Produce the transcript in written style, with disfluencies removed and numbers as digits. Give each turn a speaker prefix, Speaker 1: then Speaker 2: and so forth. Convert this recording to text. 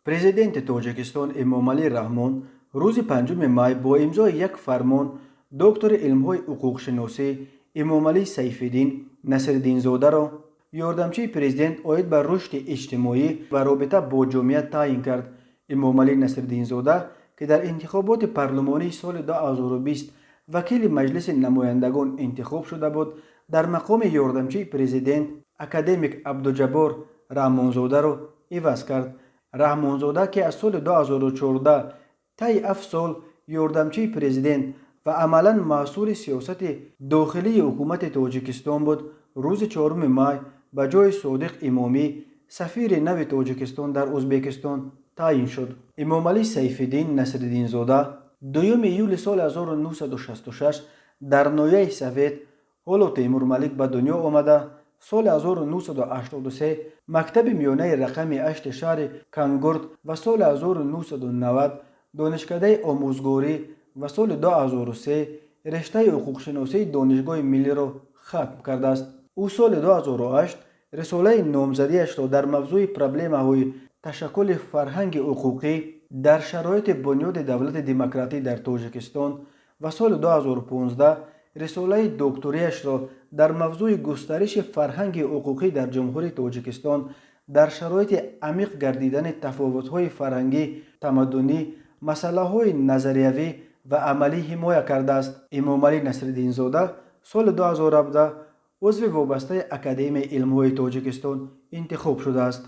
Speaker 1: Президенти Тоҷикистон Эмомалӣ Раҳмон рӯзи 5 май бо имзои як фармон доктори илмҳои ҳуқуқшиносӣ Эмомалӣ Сайфиддин Насриддинзодаро ёрдамчии президент оид ба рушди иҷтимоӣ ва робита бо ҷомеа таъин кард. Эмомалӣ Насриддинзода, ки дар интихоботи парлумонии соли 2020 вакили Маҷлиси намояндагон интихоб шуда буд, дар мақоми ёрдамчии президент академик Абдуҷаббор Раҳмонзодаро иваз кард. Раҳмонзода, ки аз соли 2014 таи 7 сол ёрдамчии президент ва амалан масъули сиёсати дохилии ҳукумати Тоҷикистон буд, рӯзи 4 май ба ҷои Содиқ Имомӣ сафири нави Тоҷикистон дар Ӯзбекистон таъин шуд. Эмомалӣ Сайфиддин Насриддинзода 2 июли соли 1966 дар ноҳияи Совет, ҳоло Темурмалик, ба дунё омада, соли 1983 мактаби миёнаи рақами 8 шаҳри Кангурт ва соли 1990 Донишкадаи омӯзгорӣ ва соли 2003 рештаи ҳуқуқшиносии Донишгоҳи миллиро хатм кардааст. Ӯ соли 2008 рисолаи номзадиашро дар мавзӯи проблемаҳои ташаккули фарҳанги ҳуқуқӣ дар шароити бунёди давлати демократӣ дар Тоҷикистон ва соли 2015 рисолаи докториашро дар мавзӯи густариши фарҳанги ҳуқуқӣ дар Ҷумҳурии Тоҷикистон дар шароити амиқ гардидани тафовутҳои фарҳангӣ тамаддунӣ, масъалаҳои назариявӣ ва амалӣ ҳимоя кардааст. Эмомалӣ Насриддинзода соли 2017 узви вобастаи Академияи илмҳои Тоҷикистон интихоб шудааст.